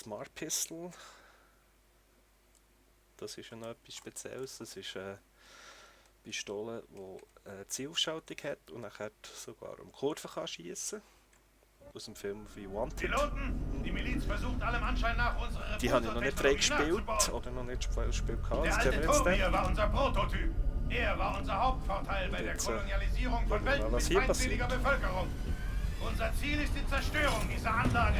Smart Pistol. Das ist ja noch etwas Spezielles. Das ist eine Pistole, die eine Zielausschaltung hat und nachher sogar um Kurven kann schiessen. Aus dem Film wie Wanted. Piloten, die Miliz versucht allem Anschein nach unsere Die habe ich noch nicht freigespielt oder noch nicht gespielt gehabt. Der Das alte können wir jetzt Turm hier dann. war unser Prototyp. Er war unser Hauptvorteil bei der Jetzt, Kolonialisierung von Welten was mit hier feindseliger Bevölkerung. Unser Ziel ist die Zerstörung dieser Anlage,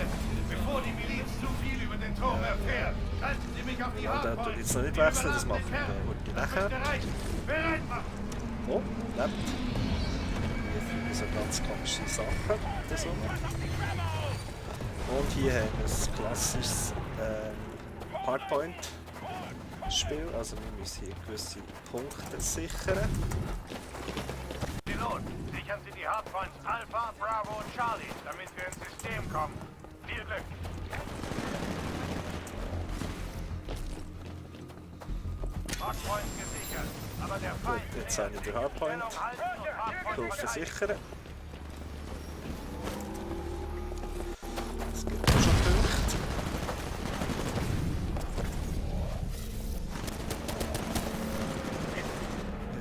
bevor die Miliz zu viel über den Turm erfährt. Halten Sie mich auf die Ja, der Hardpoint. tut jetzt noch nicht wechseln, das machen wir heute nachher. Bereit machen! Oh, lebt. Hier finden wir so ganz komische Sachen. Das so. Und hier haben wir ein klassisches Hardpoint-Spiel. Also wir müssen hier gewisse Punkte sichern. Pilot, sichern Sie die Hardpoints Alpha, Bravo und Charlie, damit wir ins System kommen. Viel Glück! Hardpoints gesichert, aber der Feind... Jetzt habe ich den Hardpoint. Kurve sichern. Es gibt auch schon Punkte.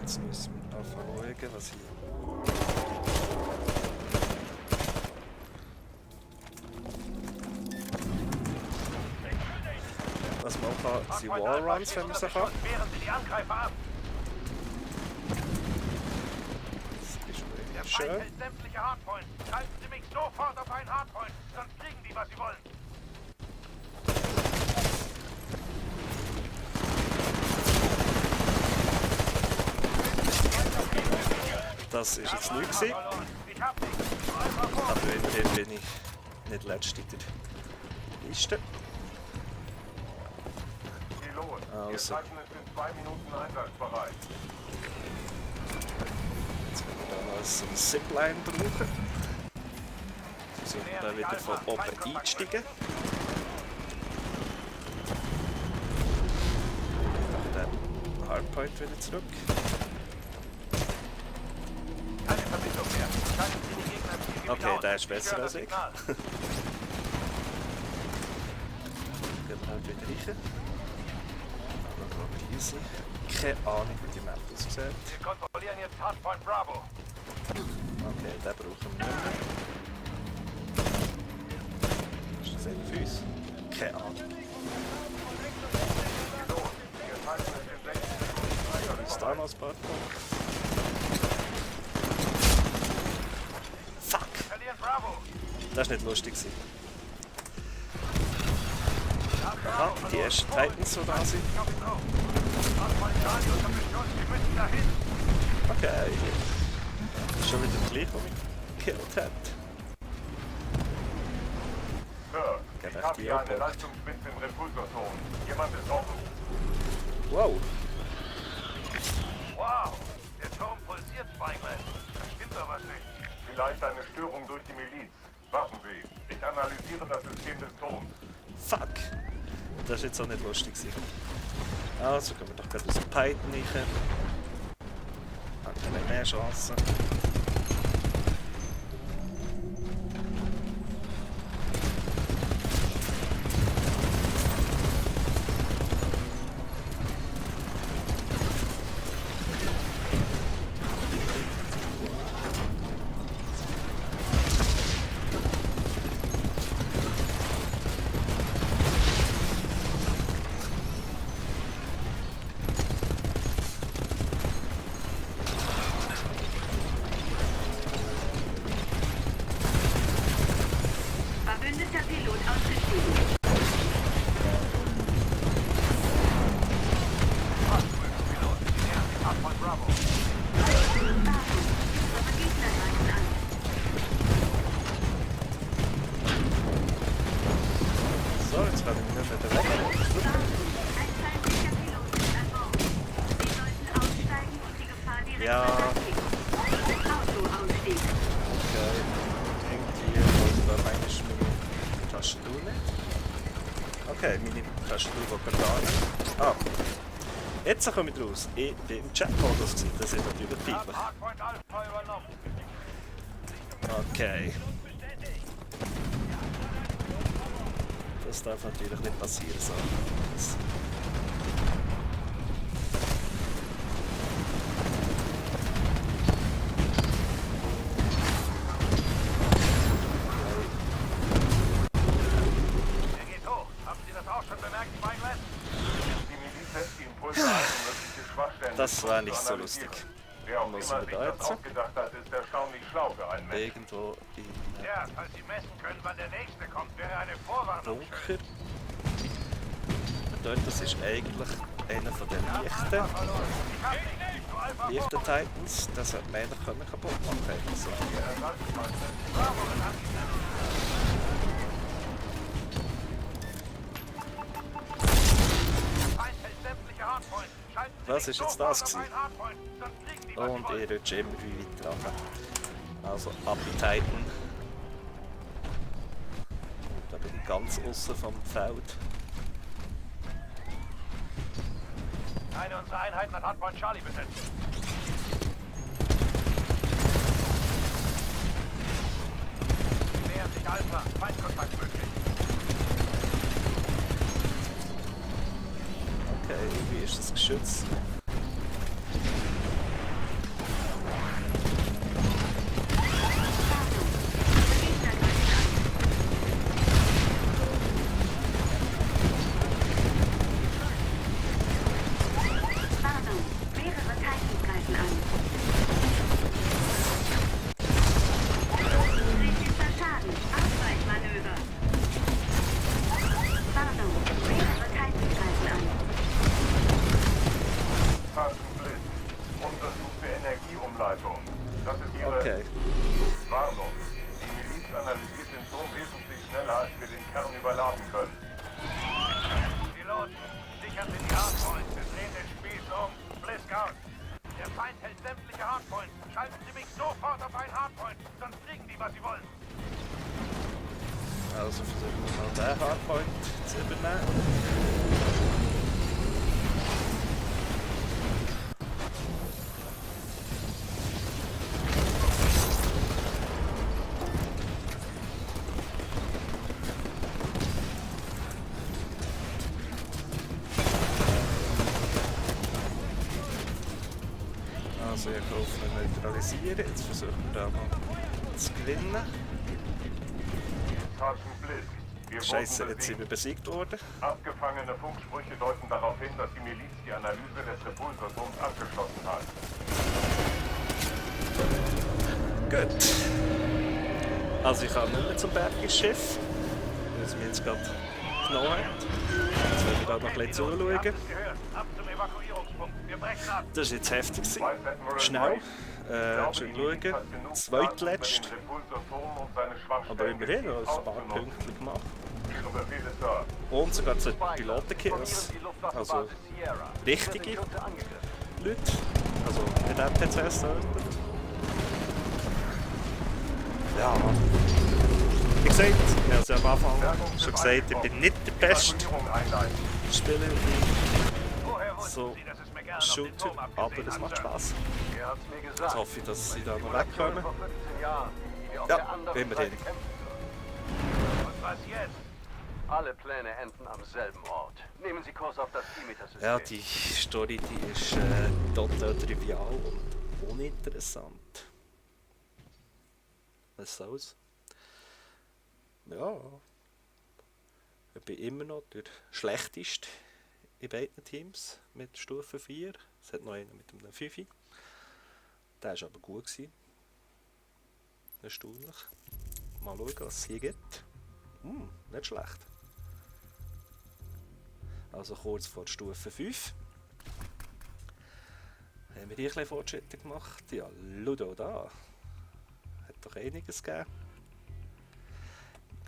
Jetzt müssen wir anfangen schauen, was hier... Was man auch kann, sind Wallruns, wenn man sie kann. Wehren Sie die Angreifer ab! Das ist Der wirklich Feind schön. hält sämtliche Hardpoints. Schalten Sie mich sofort auf einen Hardpoint, sonst kriegen die, was sie wollen. Das ist jetzt nicht gewesen. Ich hab dich. Aber immerhin bin ich nicht letzt in der Liste. Pilot, Also. wir Zeiten ist in 2 Minuten einsatzbereit. Jetzt werden wir dann als ein Zipline brauchen. Versuchen dann wieder von oben einzusteigen. Dann den Hardpoint wieder zurück. Keine Verbindung mehr. Schalten Sie die Gegner ziemlich Okay, laut. der ist besser höre als das ich. Signal. Gehen wir halt wieder rein. Aber hier sind. Keine Ahnung, wie die Map aussieht. Wir kontrollieren jetzt Hardpoint Bravo. Okay, den brauchen wir nicht mehr. Ist das einer für uns? Keine Ahnung. Pilot, wir Zeiten ist in 60 Sekunden einsatzbereit. Ist da noch ein paar Punkte? Fuck! Verlieren Bravo. Das war nicht lustig. Aha, die ersten Titans, die da sind. Ich hab ihn drauf. Hardpoint Charlie unter Beschuss. Wir müssen dahin. Okay. Schon wieder der gleiche, der mich gekillt hat. Sir, Ja, ich das habe die hier auch eine Punkt. Leistungsspitze im Repulsorturm. Jemand ist offen. Wow! Wow. Der Turm pulsiert, Spyglass. Das stimmt aber nicht. Vielleicht eine Störung durch die Miliz. Warten Sie, ich analysiere das System des Turms. Fuck! Das war jetzt auch nicht lustig. Also gehen wir doch gerade aus dem Python rein. Hat vielleicht mehr Chancen. Verbündeter Pilot ausgestiegen. Pilot, Sie nähern sich Hardpoint Bravo. Unsere Gegner greifen an. So, jetzt kann ich nicht mehr weg. Ein feindlicher Pilot ist an Bord. Sie sollten aussteigen und die Gefahr direkt Ja. beseitigen. Autoausstieg. Okay. Irgendwie muss da eigentlich meine Tastatur nicht. Okay, meine Tastatur geht gar nicht. Ah. Jetzt komme ich raus. Ich bin im Chat-Modus gewesen. Das ist natürlich peinlich. Hardpoint Alpha übernommen. Okay. das darf natürlich nicht passieren. So. Das Er geht hoch. Haben Sie das auch schon bemerkt, Spyglass? Die Miliz setzt die Impulse ein, um mögliche Schwachstellen Das war nicht zu so analysieren. lustig. Wer auch Muss immer ich sich da das jetzt? ausgedacht hat, ist erstaunlich schlau für einen Menschen. irgendwo in Ja, falls Sie messen können, wann der nächste kommt, wäre eine Vorwarnung schön. Bunker. Dort, das ist eigentlich einer von den leichten Ich hab nicht. Du Alpha leichten Titans. Das hat man eigentlich können kaputt machen können. So. Bravo, Anti. Feind hält sämtliche Hardpoints. Schalten Sie Was sich ist jetzt sofort das auf gewesen? einen Hardpoint, sonst kriegen Sie, was Sie Und wollen. ich rutsche immer weiter runter. Also ab in Titan. Da bin ich ganz außen vom Feld. Eine unserer Einheiten hat Hardpoint Charlie besetzt. Nähert sich Alpha. Feindkontakt möglich. Okay, wie ist das Geschütz? Warnung, mehrere Titans greifen an. Kritischer Schaden, Ausweichmanöver. Warnung, mehrere Titans greifen an. Sergeant Bliss, Untersuch für Energieumleitung. Das ist Ihre Okay. Warnung. Die Miliz analysiert den Turm wesentlich schneller, als wir den Kern überladen können. Piloten, sichern Sie die Hardpoints. Wir drehen den Spieß um. Blisk out. Der Feind hält sämtliche Hardpoints. Schalten Sie mich sofort auf einen Hardpoint, sonst kriegen die, was sie wollen. Also versuchen wir mal den Hardpoint zu übernehmen. Also ich hoffe, wir neutralisieren. Jetzt versuchen wir da mal zu gewinnen. Sergeant Bliss, wir Scheiße, wurden jetzt sind wir besiegt. besiegt worden. Abgefangene Funksprüche deuten darauf hin, dass die Miliz die Analyse des Repulsorturms abgeschlossen hat. Gut. Also ich kann nicht mehr zum Bergenschiff, weil es mich jetzt gerade genommen hat. Jetzt werden wir da noch ein bisschen Piloten, ihr zuschauen. habt es gehört. Ab zum Evakuierungspunkt. Wir brechen ab. Das war jetzt heftig. Vice Admiral Schnell. Grace, ich glaube, Schön die Miliz schauen. hat genug Zweitletzt. Daten über den Repulsorturm und seine Schwachstellen Aber immerhin noch ein paar ausgenommen. Punkte gemacht. Ihre Befehle, Sir. Und sogar 2 Pilotenkills. Also richtige Leute. Also nicht NPCs dort. Ja. Wie gesagt, ich habe es ja am Anfang schon gesagt, ich bin nicht der beste Evakuierung einleiten. Spieler in Woher wussten so Sie, dass es mir gerne auf den Shooter, Turm aber abgesehen es hat, macht Sir? Spaß. Er hat's mir gesagt. Jetzt hoffe ich, dass sie da noch Simulation wegkommen. vor 15 Jahren, die wir auf Ja, der anderen immerhin. Seite kämpfen würden. Und was jetzt? Alle Pläne enden am selben Ort. Nehmen Sie Kurs auf das Demeter-System. Ja, die Story die ist total trivial und uninteressant. Was soll's? Ja. Ich bin immer noch der schlechteste in beiden Teams mit Stufe 4. Es hat noch einen mit einem 5. Der war aber gut gewesen. Erstaunlich. Mal schauen, was es hier gibt. Nicht schlecht. Also kurz vor Stufe 5. Haben wir hier ein bisschen Fortschritte gemacht? Ja, Ludo da. Hat doch einiges gegeben.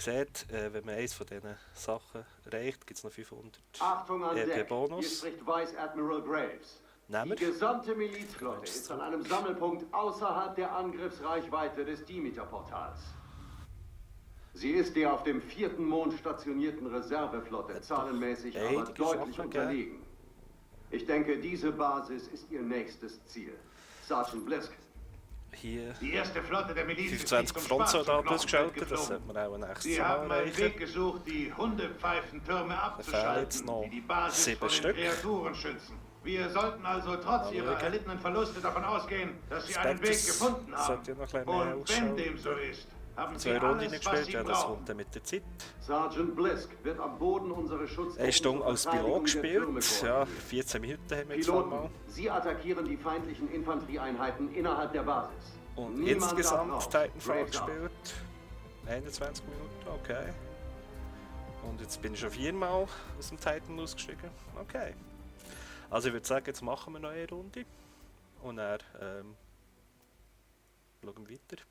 Man sieht, wenn man eines von diesen Sachen erreicht, gibt es noch 500 Achtung an Deck. Hier Bonus. spricht Vice Admiral Graves. Nehmen Die wir. gesamte Milizflotte ist an einem Sammelpunkt außerhalb der Angriffsreichweite des Demeter-Portals. Sie ist der auf dem 4. Mond stationierten Reserveflotte zahlenmäßig aber einige deutlich Sachen, unterlegen. Ich denke, diese Basis ist ihr nächstes Ziel. Sergeant Blisk, hier Die erste Flotte der Miliz ist 25 nicht zum Frontsoldaten Spaß ausgeschaltet, das geflogen. sollte man auch nächstes Sie Mal haben einen Weg erreichen. gesucht, die Hundepfeifentürme jetzt abzuschalten, noch die die Basis 7 vor den Stück. Kreaturen schützen. Wir sollten also trotz ihrer schauen. erlittenen Verluste davon ausgehen, dass sie einen Weg Spectres gefunden haben. sollte ja noch ein bisschen mehr Und ausschauen. wenn dem so ist, haben sie 2 Runden alles, was gespielt, sie ja, das brauchen. kommt dann mit der Zeit. Sergeant Blisk wird am Boden unsere Schutztruppen Er ist dann zur als Verteidigung Pilot der Türme gespielt, ja, koordinieren. 14 Minuten haben wir jetzt einmal. Piloten, Sie attackieren die feindlichen Infanterieeinheiten innerhalb der Basis. Und Niemand darf insgesamt raus. Titanfall Graves out. gespielt. 21 Minuten, okay. Und jetzt bin ich schon 4-mal aus dem Titan ausgestiegen. Okay. Also ich würde sagen, jetzt machen wir noch eine Runde. Und dann schauen wir weiter.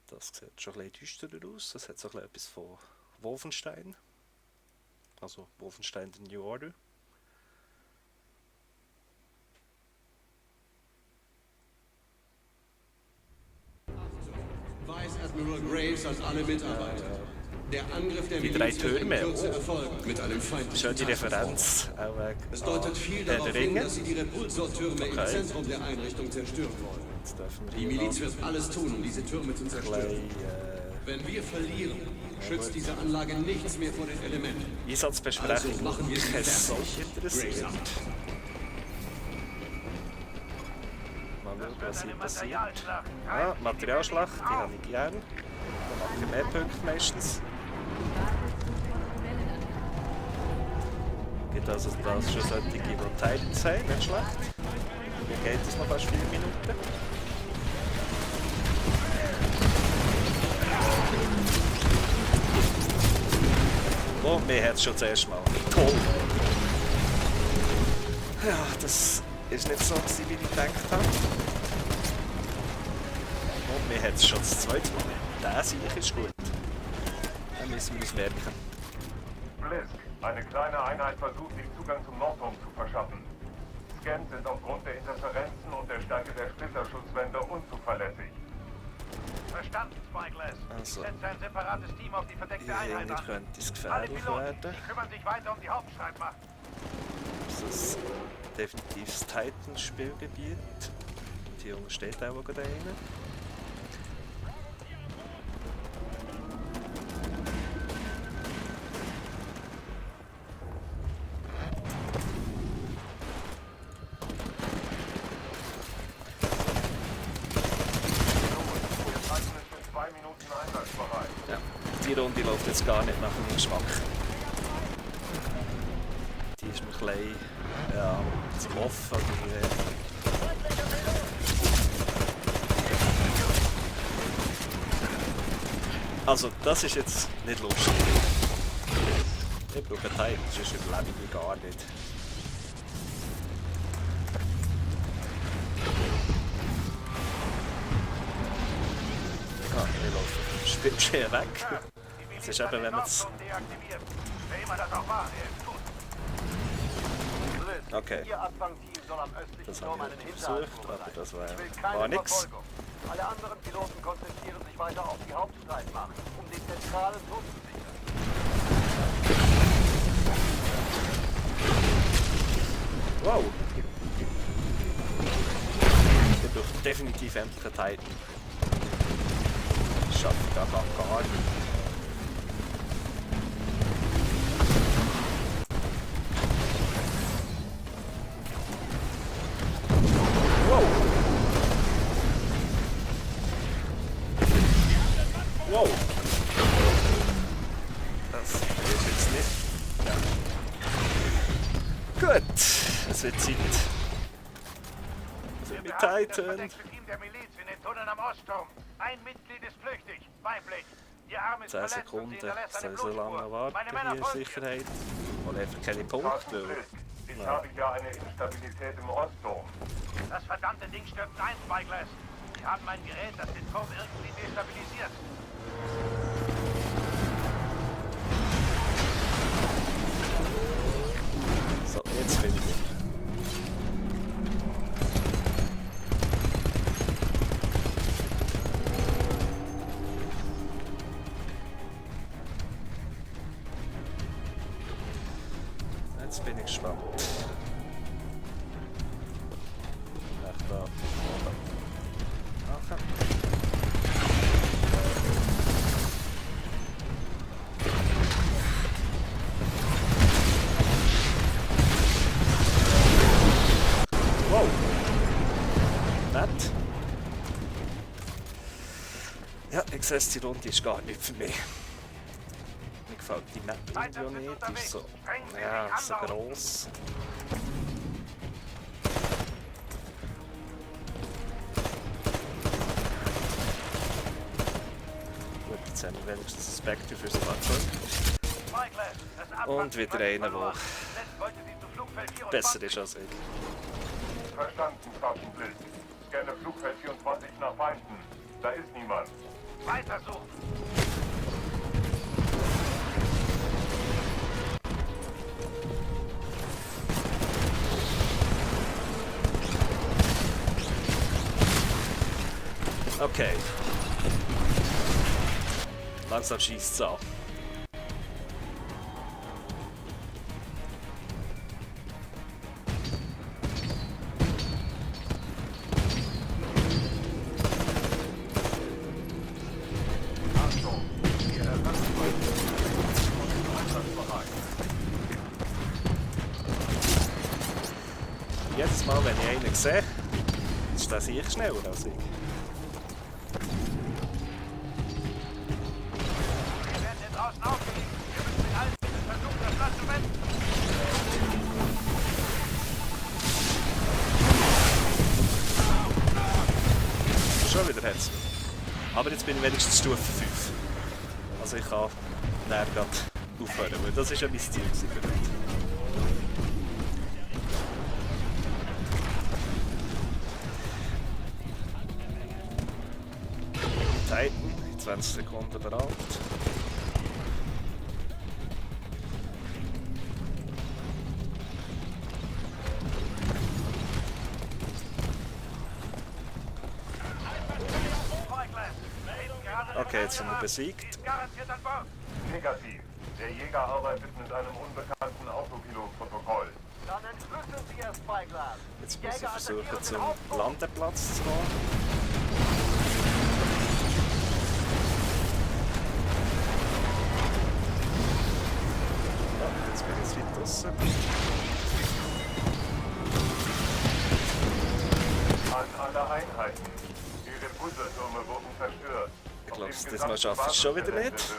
Das sieht schon ein bisschen düsterer aus. Das hat so ein bisschen etwas von Wolfenstein. Also Wolfenstein The New Order. Vice Admiral Graves an alle Mitarbeiter. Der Angriff der Die 3 Miliz wird in Türme, Kürze oh. erfolgen mit einem feindlichen Schon die Taskforce. Referenz auch Es deutet viel der darauf hin, Ringe. dass sie die Repulsortürme im Okay. Zentrum der Einrichtung zerstören wollen. Jetzt dürfen wir Die hier Miliz noch wird alles tun, um diese Türme zu ein zerstören. bisschen, Wenn wir verlieren, schützt diese Anlage nichts mehr vor den Elementen. Einsatzbesprechung. Also machen wir sie Es soll fertig. interessiert. Graves out. Mal schauen, was hier Eine passiert. Materialschlacht. Ah, Materialschlacht, die habe ich gern. Da mache ich mehr Punkte meistens. Gibt also das schon solche, die Titans haben, nicht schlecht. Wie geht es noch fast 4 Minuten? Oh, mir hat es schon das erste Mal. Toll! Ja, das ist nicht so, gewesen, wie ich gedacht habe. Und mir hat es schon das zweite Mal. Der Sieg ist gut. Dann müssen wir uns merken. Blisk, eine kleine Einheit versucht, sich Zugang zum Nordturm zu verschaffen. Scans sind aufgrund der Interferenzen und der Stärke der Splitterschutzwände unzuverlässig. Verstanden, Spyglass. Also. Setze ein separates Team auf die verdeckte Hier Einheit hinten an. könnte es Alle gefährlich Piloten, werden. die kümmern sich weiter um die Hauptstreitmacht. Das ist definitiv das Titan-Spielgebiet. Die Junge steht auch gerade rein. Wir Titan ist in 2 Minuten einsatzbereit. Ja, die Runde läuft jetzt gar nicht nach meinem Geschmack. Die ist mir ein bisschen, ja, zu offen. Also, das ist jetzt nicht lustig. Ich brauche einen Teil, sonst überlebe ich gar nicht. Ah, ich laufe Spielschirm weg. Die Das Miliz ist hat eben, den wenn man es... Nordturm deaktiviert. Wer immer das auch war, er ist gut. Blisk, Okay. Ihr Abfangteam soll am östlichen Das Turm habe einen ich Hinterhalt versucht, aber vorbereiten. das Ich will keine war nix. Verfolgung. Alle anderen Piloten konzentrieren sich weiter auf die Hauptstreitmacht, um den zentralen Turm zu sichern. Wow! Ich brauche definitiv endlich einen Titan. Ich schaffe das gar nicht. Wow! Wow! Das ist jetzt nicht. Ja. Gut, es wird Zeit. Für Wir mich behalten das Titan. verdeckte Team der Miliz in den Tunneln am Ostturm. Ein Mitglied ist flüchtig. Weiblich. Ihr Arm ist 10 verletzt und sie Sekunden, hinterlässt eine soll so lange Blutspur. warten Meine Männer hier folgen mir. Sicherheit. Oder einfach keine Punkte. Sergeant Blisk, ich habe hier eine Instabilität im Ostturm. Das verdammte Ding stürzt ein, Spyglass. Wir haben ein Gerät, das den Turm irgendwie destabilisiert. So, jetzt bin ich. Jetzt bin ich gespannt. nett. Ja, ich sehe, die Runde ist gar nicht für mich. Mir gefällt die Map irgendwie nicht. Die ist so, ja, so gross. Gut, jetzt haben wir wenigstens ein Spectre fürs Fahrzeug. Und wieder einer, der besser ist als ich. Verstanden, Sergeant Bliss. Scanne Flugfeld 24 nach Feinden. Da ist niemand. Weitersuchen. Okay. Langsam schießt es an. Jedes Mal, wenn ich einen sehe, ist das ich schneller als ich. Wir werden hier draußen aufgelegt. Wir müssen mit allen Mitteln versuchen, das Land zu wenden. Schon wieder hat's. Aber jetzt bin ich wenigstens Stufe 5. Also ich kann näher gerade aufhören, weil das ist ja mein Ziel gewesen für heute. Titan, in 20 Sekunden bereit. Okay, jetzt sind wir besiegt. Garantiert an Bord. Negativ. Der Jäger arbeitet mit einem unbekannten Autopilotprotokoll. Dann entschlüsseln Sie Ihr Spyglass. Jetzt muss ich versuchen, zum Landeplatz zu kommen. Ja, jetzt bin ich jetzt weit draussen. An alle Einheiten. Ihre Pulvertürme wurden zerstört. Ich glaube, diesmal schaffe ich es schon wieder nicht.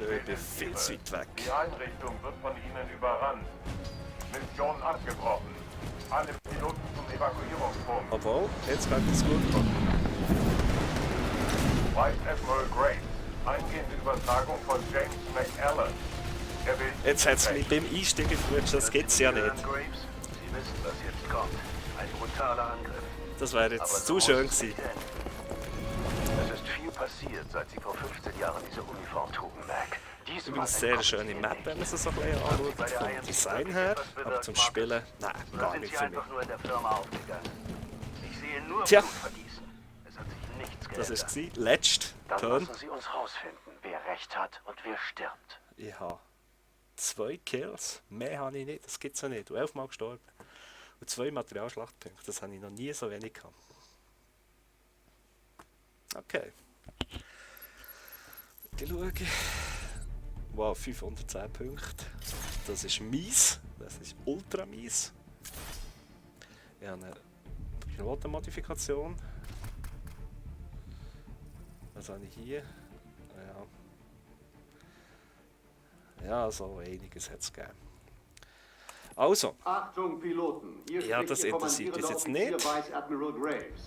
Ich bin viel zu weit weg. Die Einrichtung wird von ihnen überrannt. Mission abgebrochen. Alle Piloten zum Evakuierungsturm. Obwohl, jetzt könnte es gut kommen. Vice Admiral Graves. Eingehende Übertragung von James McAllen. Er will Jetzt hat es mich beim Einstieg geflutscht, das gibt's ja nicht. Graves, Sie wissen, was jetzt kommt. Ein brutaler Angriff. Das wäre jetzt zu schön gewesen. Es ist viel passiert, seit Sie vor 15 Jahren diese Uniform trugen, Mac. Übrigens eine sehr schöne Map, wenn man sie so ein bisschen anschaut, vom Design her, aber zum Spielen, nein, gar Sind nicht Sie für mich. einfach nur in der Firma aufgegangen? Ich sehe nur Tja. Blutvergießen. Es hat sich nichts geändert. Das war es. Letzt Dann Turn. lassen Sie uns rausfinden, wer recht hat und wer stirbt. Ich habe 2 Kills, mehr habe ich nicht, das gibt es ja nicht. Und 11 Mal gestorben. Und 2 Materialschlachtpunkte, das habe ich noch nie so wenig gehabt. Okay. Ich schaue. Wow, 510 Punkte. Das ist mies. Das ist ultra mies. Ich habe eine Pilotenmodifikation. Was habe ich hier? Ja, so einiges hat es gegeben. Also, Achtung, Piloten. Hier Ja, spricht das Ihr interessiert uns kommandierender jetzt Offizier nicht. Vice Admiral Graves.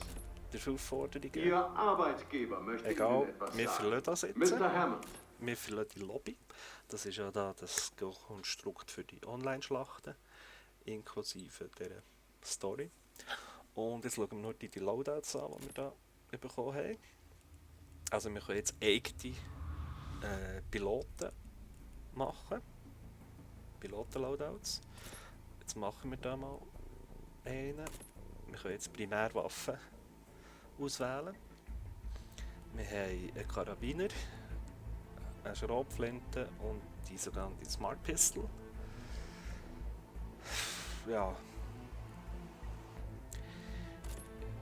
die Aufforderungen. Ihr Arbeitgeber möchte Egal, Ihnen etwas wir sagen. verlassen das jetzt. Mr. Hammond, Wir verlassen die Lobby. Das ist ja da das Konstrukt für die Online-Schlachten, inklusive der Story. Und jetzt schauen wir nur die Loadouts an, die wir da bekommen haben. Also wir können jetzt eigene Piloten machen. Piloten-Loadouts. Jetzt machen wir da mal einen. Wir können jetzt Primärwaffen auswählen. Wir haben einen Karabiner, eine Schrotflinte und die sogenannte Smart Pistol. Ja.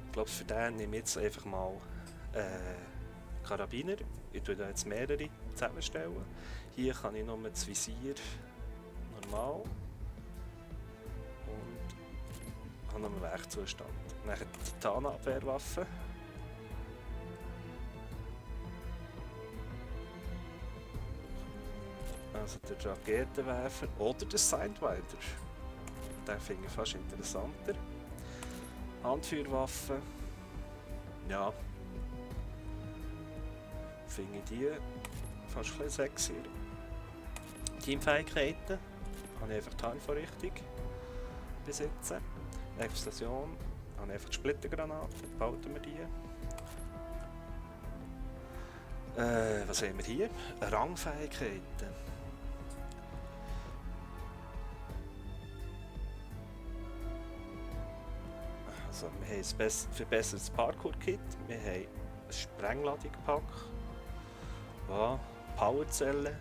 Ich glaube, für den nehme ich jetzt einfach mal Karabiner. Ich tue da jetzt mehrere zusammenstellen. Hier kann ich nur das Visier normal und habe noch einen Werkzustand. Nachher die Titanabwehrwaffe. Also der Raketenwerfer oder der Sidewinder. Den finde ich fast interessanter. Handfeuerwaffe. Ja. Finde ich die fast ein bisschen sexier. Teamfähigkeiten. Habe ich einfach die Tarnvorrichtung besitzen. Explosion. Habe ich einfach die Splittergranate. Behalten wir die. Was haben wir hier? Rangfähigkeiten. Also, wir haben ein verbessertes Parkour-Kit, wir haben ein Sprengladungspack, ja, Powerzellen.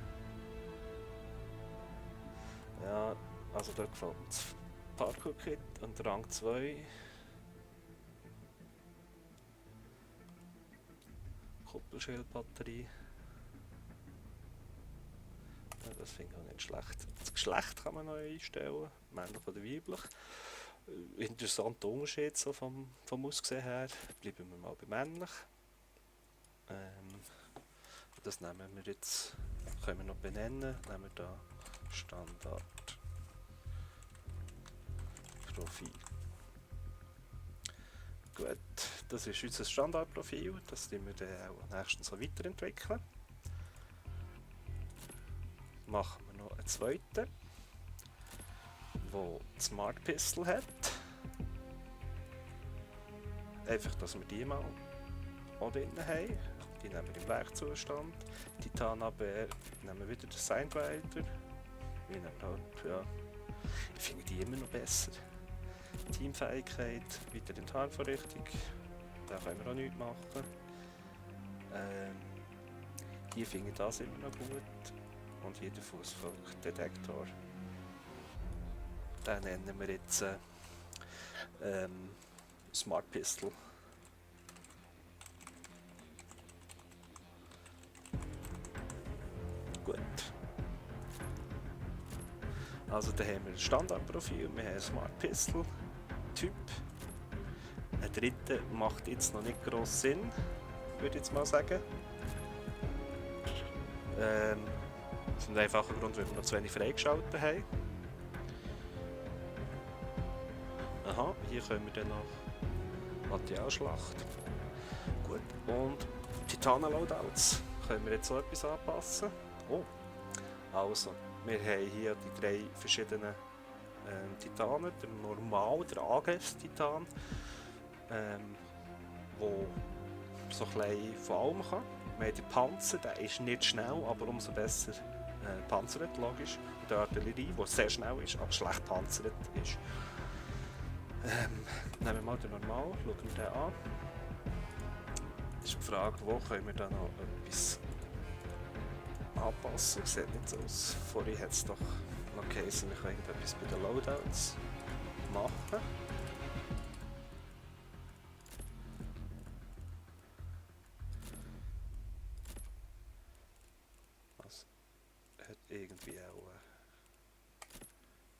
Ja, also da gefällt mir das Parkour-Kit und Rang 2. Kuppelschildbatterie. Ja, das finde ich auch nicht schlecht. Das Geschlecht kann man noch einstellen, männlich oder weiblich. Interessanter Unterschied so vom Aussehen her. Bleiben wir mal bei männlich. Das nehmen wir jetzt, können wir noch benennen. Nehmen wir da Standard Profil. Gut, das ist unser Standardprofil. Das werden wir dann auch nächstens so weiterentwickeln. Machen wir noch einen zweiten, der Smart Pistol hat. Einfach, dass wir die mal auch drin haben. Die nehmen wir im Werkzustand. Titanabwehr nehmen wir wieder den Sidewinder. Wir nehmen halt, ja, ich finde die immer noch besser. Teamfähigkeit, wieder in die Tarnvorrichtung. Da können wir auch nichts machen. Hier finde ich das immer noch gut. Und hier der Fußvolkdetektor. Den nennen wir jetzt Smart Pistol. Gut. Also da haben wir ein Standardprofil, wir haben ein Smart Pistol Typ. Ein dritter macht jetzt noch nicht gross Sinn, würde ich jetzt mal sagen. Das ist ein einfacher Grund, weil wir noch zu wenig freigeschaltet haben. Aha, hier können wir dann noch Materialschlacht. Gut, und Titanen-Loadouts können wir jetzt so etwas anpassen. Oh, also, wir haben hier die drei verschiedenen Titanen. Der Normal, der Angriffstitan, der so ein bisschen von allem kann. Wir haben den Panzer, der ist nicht schnell, aber umso besser panzert, logisch. Und die Artillerie, die sehr schnell ist, aber schlecht panzert ist. Nehmen wir mal den Normal, schauen wir den an. Das ist die Frage, wo können wir da noch etwas anpassen. Sieht nicht so aus. Vorhin hat es doch noch geheißen, wir können etwas bei den Loadouts machen. Das hat irgendwie auch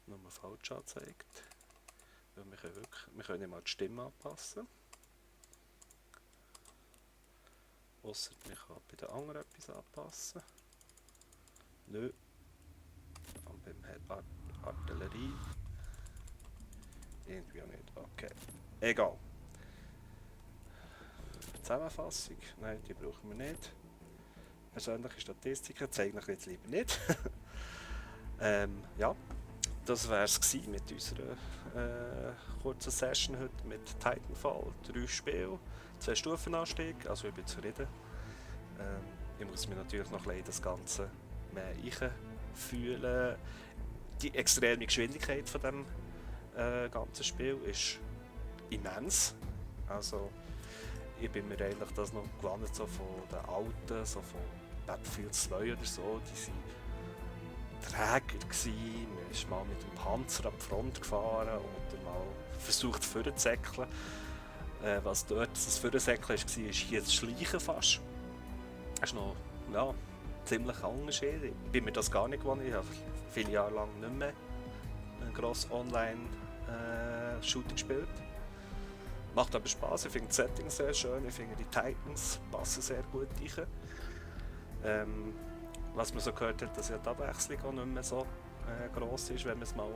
nur falsch angezeigt. Wir können nicht mal die Stimme anpassen. Ausser wir können bei den anderen etwas anpassen. Nö. Und beim Artillerie. Irgendwie auch nicht. Okay. Egal. Zusammenfassung. Nein, die brauchen wir nicht. Persönliche Statistiken zeigen ich jetzt lieber nicht. Ja. Das wäre es mit unserer kurzen Session heute mit Titanfall. 3 Spiele, 2 Stufenanstieg, also ich bin zufrieden. Ich muss mir natürlich noch ein bisschen das Ganze mehr einfühlen. Die extreme Geschwindigkeit von dem ganzen Spiel ist immens. Also ich bin mir eigentlich das noch gewohnt so von den alten, so von Battlefield 2 oder so, die sind träger gsi, man ist mal mit dem Panzer an die Front gefahren oder mal versucht vorzusäckeln. Was dort das Vorsäckeln war, ist hier das Schleichen fast. Das ist noch ja, ziemlich ein Unterschied. Ich bin mir das gar nicht gewohnt. Ich habe viele Jahre lang nicht mehr gross online Shooter gespielt. Macht aber Spaß, ich finde das Setting sehr schön, ich finde die Titans passen sehr gut rein. Was man so gehört hat, dass ja die Abwechslung auch nicht mehr so gross ist, wenn man es mal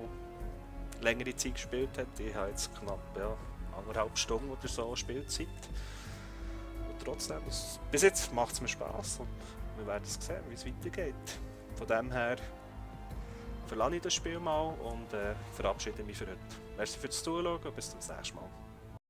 längere Zeit gespielt hat. Ich habe jetzt knapp 1,5 Stunden oder so Spielzeit. Und trotzdem, bis jetzt macht es mir Spass und wir werden es sehen, wie es weitergeht. Von dem her verlasse ich das Spiel mal und verabschiede mich für heute. Merci fürs Zuschauen und bis zum nächsten Mal.